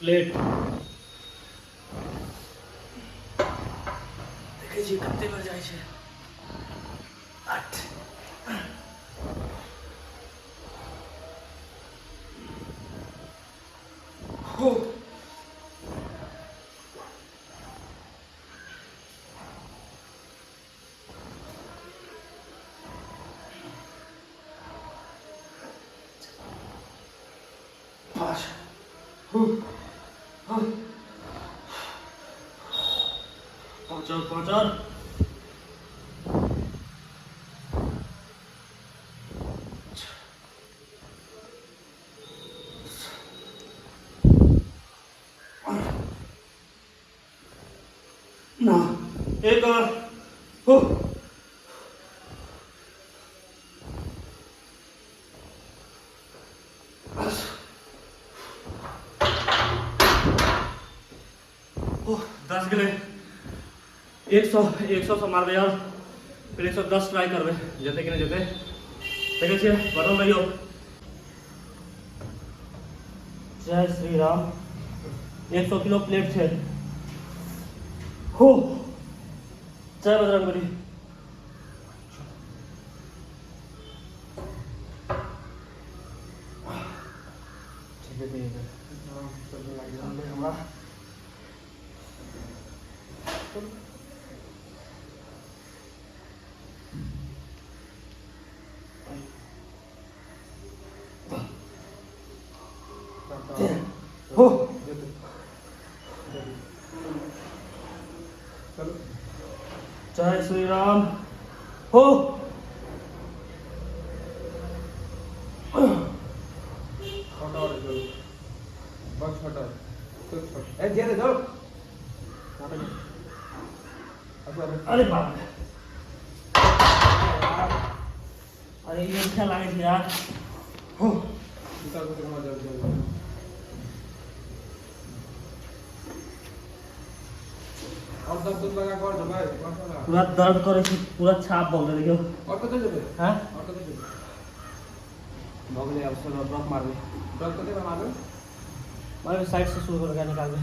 Plate. देखै छियै कते बेर जाइ छै। 8, हो, 5, 5 और 5 और 9, एक और, हो, 10 गेलै। 100, 100 से मारबै यार, फिर 110 ट्राई करबै, जेतै कि नहि जेतै देखै छियै। बनल रहियौ। जय श्री राम। 100 किलो प्लेट छै। हो, जय बजरंगबली। लागि रहल हमरा। हो, जय श्री राम। हो, अरे बाप रे, अरे ये क्या लागे छै यार। हो, पूरा दर्द करे छै, पूरा छाप भऽ गेलै, देखियौ। और कतऽ जेबै? हैं? और कतऽ जेबै? भऽ गेलै, आब चलो ड्रॉप मारबै। ड्रॉप कते मारबै? मारबै, 60 से शुरू करके निकालबै,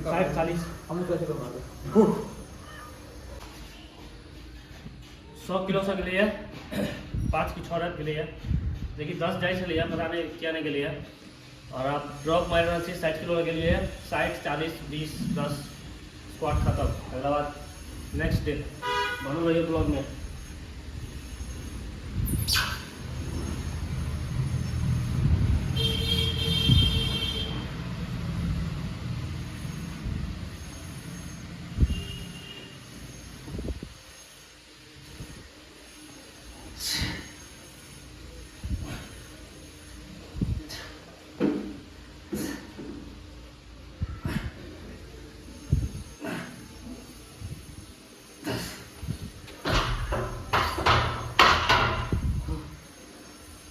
60, 40। हमहूँ 40 मारबै। 100 किलो से गेलैए, 5 की 6 रात गेलैए, जेकि 10 जाइ छलैए, पता नहि किया नहि गेलैए। और आब ड्रॉप मारि रहल छी। 60 किलो गेलियै, 60, 40, 20, 10, स्क्वाट खतम। तकर बाद नेक्स्ट डे बनल रहियौ ब्लॉगमे।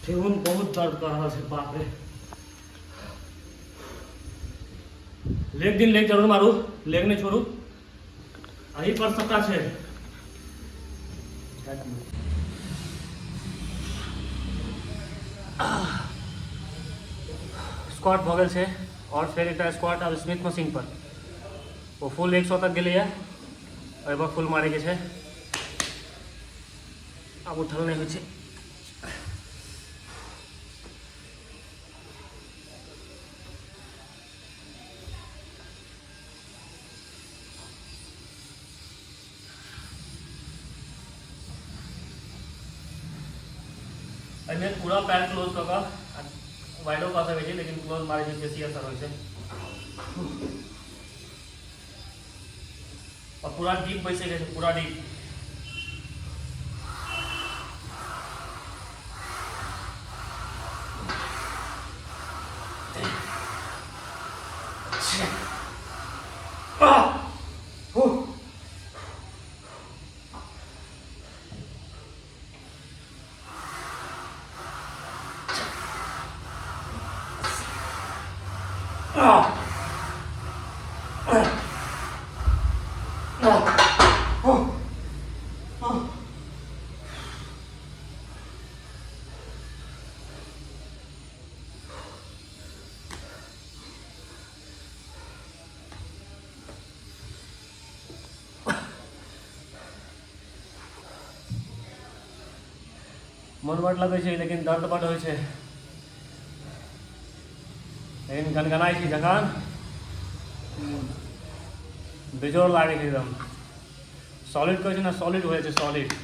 ठेहुन बहुत दर्द कर रहल छै, बाप रे। लेग दिन लेग जरूर मारू, लेग नहि छोड़ू, एही पर सबटा छै। स्क्वाट भऽ गेल छै और फेर एकटा स्क्वाट आब स्मिथ मशीन पर। ओ फुल 100 तक गेलैए, एहिपर फुल मारैके छै। आब उठल नहि होइ छै। एहिमे पूरा पैर क्लोज कऽ कऽ वाइडो कऽ सकै छी, लेकिन क्लोज मारै छै बेसी असर होइ छै और पूरा डीप बैसैके छै, पूरा डीप। मोन बड लगै छै, लेकिन दर्द बड होइ छै। लेकिन गनगनाइ छी जखन, बेजोड़ लागै छै एकदम। सॉलिड कहै छै ने, सॉलिड हो जाइ छै, सॉलिड।